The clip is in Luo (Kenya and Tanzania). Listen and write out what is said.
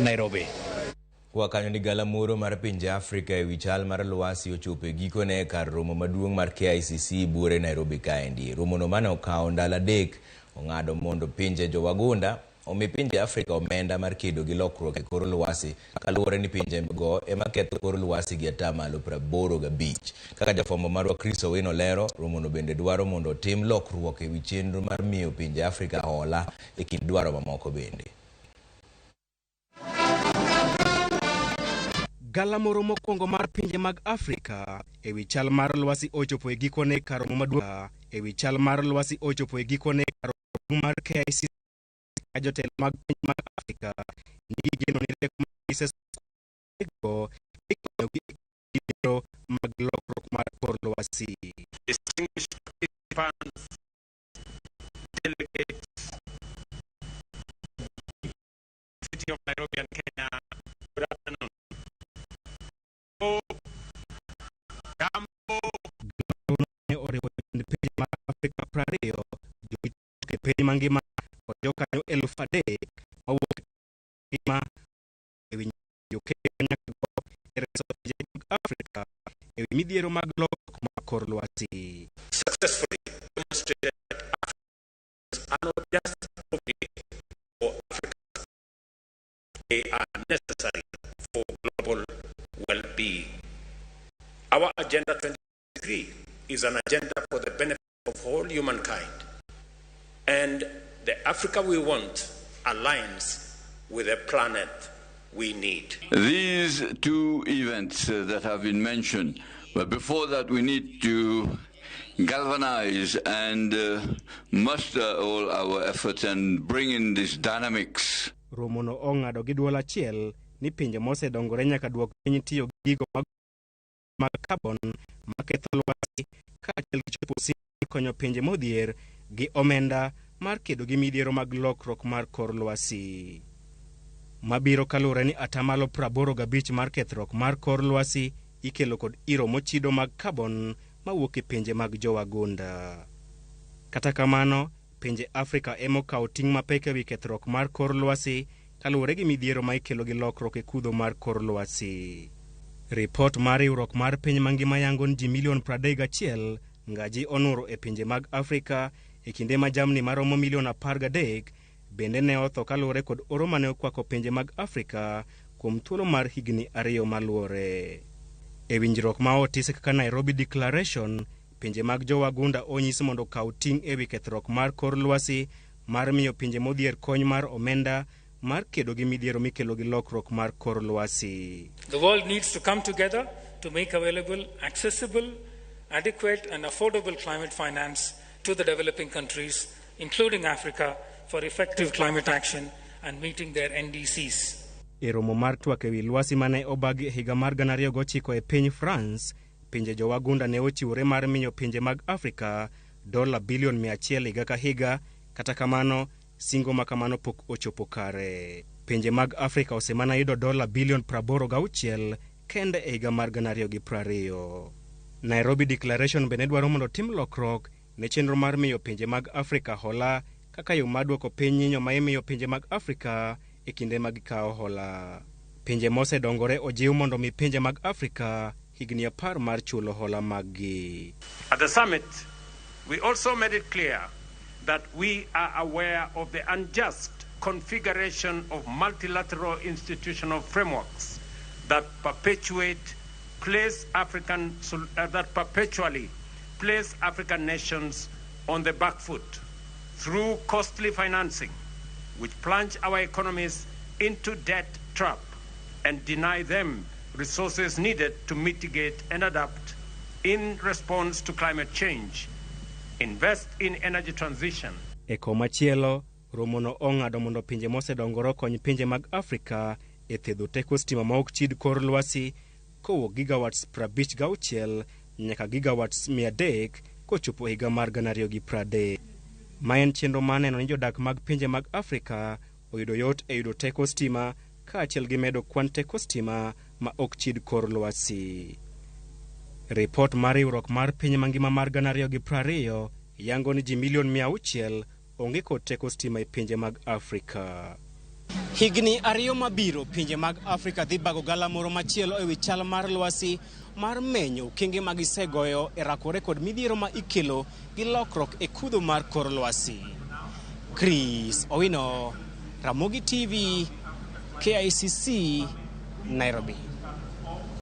Nairobi. Kwa kanyo ni galamoro mar pinje Afrika ewi chal mar lwasi ochopo e gikone e kar romo maduong' mar KICC buore Nairobi kaendi. Romono mane okawo ndalo 3 ong'ado mondo pinje jowagunda omi pinje Afrika omenda mar kedo gi lokruok e kor lwasi kaluwore ni pinje go ema ketho kor lwasi gi 85%. Kaka jafwambo marwa Chris Owino lero, romono bende dwaro mondo otim lokruok ewi chenro mar miyo pinje Afrika hola e kind dwaro mamoko bende. Galamoro mokwongo mar pinje mag Afrika ewi chal mar lwasi ochopo e gikone kar romo maduong' ewi chal mar lwasi ochopo e gikone kar romo mar KICC ka jotelo mag pinje mag Afrika nigi geno ni rieko ma gisego dhi konyogi e midhiero mag lokruok mar kor lwasi. Distinguished participants, delegates, City of Nairobi and Kenya, good afternoon. Jambo. Ne oriwo jotend pinje mag Afrika 20, jorit e piny mangima kod jokanyo 3,000 mawuok e ngima e winjo nyaka go e reso pinje mag Afrika e wi midhiero mag lokruok mag kor lwasi. Successfully demonstrated that Africans are not just okay for Africa, they are necessary for global well-being. Our Agenda 23 is an agenda for the benefit of all humankind. And the Africa we want aligns with the planet we need. These two events that have been mentioned, but before that we need to galvanize and muster all our efforts and bring in these dynamics. Romono ong'ado gi duol achiel ni pinje mosedongore nyaka duok piny tiyo gi gigo mag carbon maketho lwasi kaachiel gi chopo singo konyo pinje modhier gi omenda mar kedo gi midhiero mag lokruok mar kor lwasi. Mabiro kaluwore ni 85% mar kethruok mar kor lwasi ikelo kod iro mochido mag carbon mawuok e pinje mag jowagunda. Kata kamano, pinje Afrika ema okawo ting' mapek ewi kethruok mar kor lwasi kaluwore gi midhiero ma ikelo gi lokruok e kudho mar kor lwasi. Ripot mar riwruok mar piny mangima yango ni ji milion 31 ngaji onuro e pinje mag Afrika e kinde ma jamni maromo milion 13 bende ne otho kaluwore kod oro mane okwako pinje mag Afrika kuom thuolo mar higni 2 maluwore. E winjruok ma otisi kaka Nairobi Declaration, pinje mag jowagunda onyis mondo okaw ting' ewi kethruok mar kor lwasi mar miyo pinje modhier kony mar omenda mar kedo gi midhiero mikelo gi lokruok mar kor lwasi. The world needs to come together to make available, accessible, adequate and affordable climate finance to the developing countries, including Africa, for effective climate action and meeting their NDCs. E romo mar twak ewi lwasi mane obagi e higa mar 2009 e piny France, pinje jowagunda ne ochiwore mar miyo pinje mag Afrika dola bilion 100 higa ka higa. Kata kamano, singo ma kamano pok ochopo kare. Pinje mag Afrika osemana yudo dola bilion 86 kende e higa mar 2020. Nairobi Declaration bende dwaro mondo tim lokruok ne chenro mar miyo pinje mag Afrika hola kaka yo mar duoko piny nyinyo ma imiyo pinje mag Afrika e kinde ma gikawo hola. Pinje mosedongore ojiw mondo mi pinje mag Afrika higni 10 mar chulo hola maggi. At the summit, we also made it clear that we are aware of the unjust configuration of multilateral institutional frameworks that perpetuate place African that perpetually place African nations on the back foot through costly financing, which plunge our economies into debt trap and deny them resources needed to mitigate and adapt in response to climate change, invest in energy transition. E komachielo, romono ong'ado mondo pinje mosedongore okony pinje mag Afrika e thedho teko stima ma ok chid kor lwasi kowuok gigawatts 56 nyaka gigawatts 300 kochopo higa mar 2030. Ma en chenro mar neno ni jodak mag pinje mag Afrika oyudo yot e yudo teko stima kaachiel gi medo kwan teko stima ma ok chid kor lwasi. Ripot mar riwruok mar piny mangima mar 2020 yango ni ji milion 600 onge kod teko stima e pinje mag Afrika. Higni 2 mabiro, pinje mag Afrika dhi bago galamoro machielo e wi chal mar lwasi mar menyo okenge ma gisegoyo e rakore kod midhiero ma ikelo gi lokruok e kudho mar kor lwasi. Chris Owino, Ramogi TV, KICC, Nairobi.